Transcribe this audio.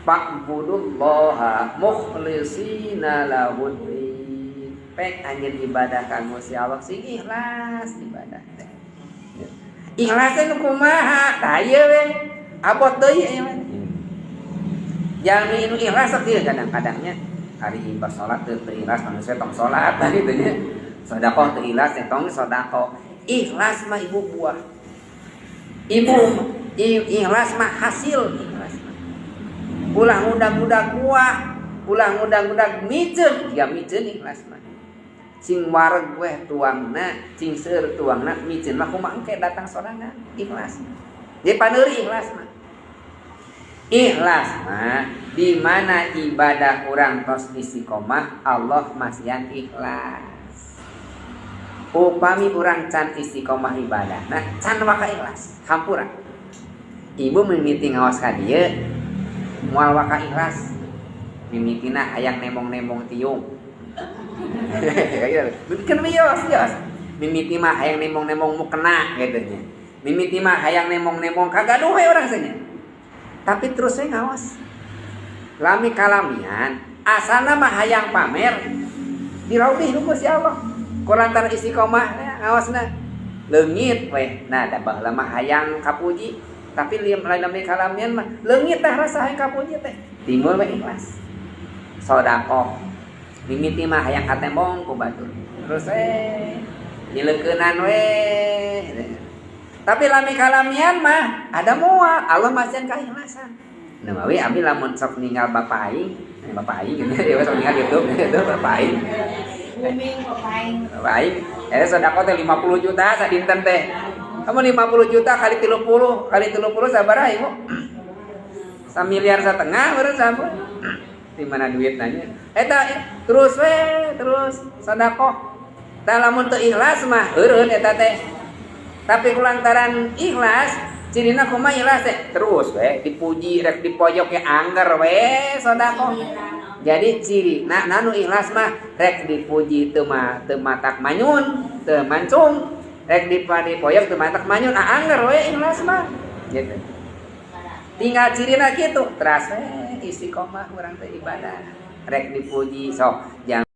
Fa'budullaha mukhlisina lahuddin. Pek anjeun ibadah ka Gusti Allah sing ikhlas ibadah teh. Ikhlas teh nu kumaha? Tah ieu we. Abot deui ieu mah. Jalmi nu ikhlas teh kadang-kadangnya hari ibadah salat teu ikhlas manusia tong salat gitu nya. Sedekah teu ikhlas teh tong sedekah. Ikhlas mah ibu buah. Ibu ikhlas mah hasil ikhlas mah. Ulah ngudag-ngudag buah, ulah ngudag-ngudag miceun, ya miceun ikhlas mah. Sing wareg weh tuangna, sing seueur tuangna miceun mah kumaha engke datang sorangan ikhlas. Jadi paneuri ikhlas mah. Ikhlas mah di mana ibadah urang tos istiqomah Allah masihan ikhlas. Upami urang can istiqomah ibadah, nah can waka ikhlas, hampura. Ibu mimiti ngaos ka dieu moal waka ikhlas. Mimitina hayang nembong-nembong tiung. Kan wios wios. Mimiti mah hayang nembong-nembong mukena gitu nya. Mimiti mah hayang nembong-nembong kagaduh we urang nya. Tapi terus we ngaos. Lami kalamian asalna mah hayang pamer diraubih ku Gusti Allah. Kulantaran istiqomah ngaosna leungit we. Nah da baheula mah hayang kapuji tapi lain lami kalamian mah leungit tah rasa hayang kapuji teh. Timbul we ikhlas. Sedekah. Mimiti mah hayang katembong ku batur. Terus we nyileukeunnan we. Tapi lami kalamian mah ada moal Allah masihan keikhlasan. Nah mawi abi lamun sok ninggal bapak aing, bapak aing gitu ya sok ninggal YouTube gitu bapak aing. Booming bapak aing. Bapak aing sedekah teh 50 juta sadinten teh. Kamu 50 juta kali 30 kali 30 sabaraha ibu? 1,5 miliar baru sampun. Di mana duit nanya? Eta terus we terus sedekah. Tah lamun teu ikhlas mah eureun eta teh. Tapi kulantaran ikhlas, cirina kumaha ikhlas teh? Terus we dipuji rek dipoyok ge angger we sedekah. Jadi ciri nah nanu ikhlas mah rek dipuji teu mah teu matak manyun, teu mancung, rek dipoyok teu matak manyun, ah angger we ikhlas mah. Gitu. Tinggal cirina kitu, teras we istiqomah urang teh ibadah. Rek dipuji sok jangan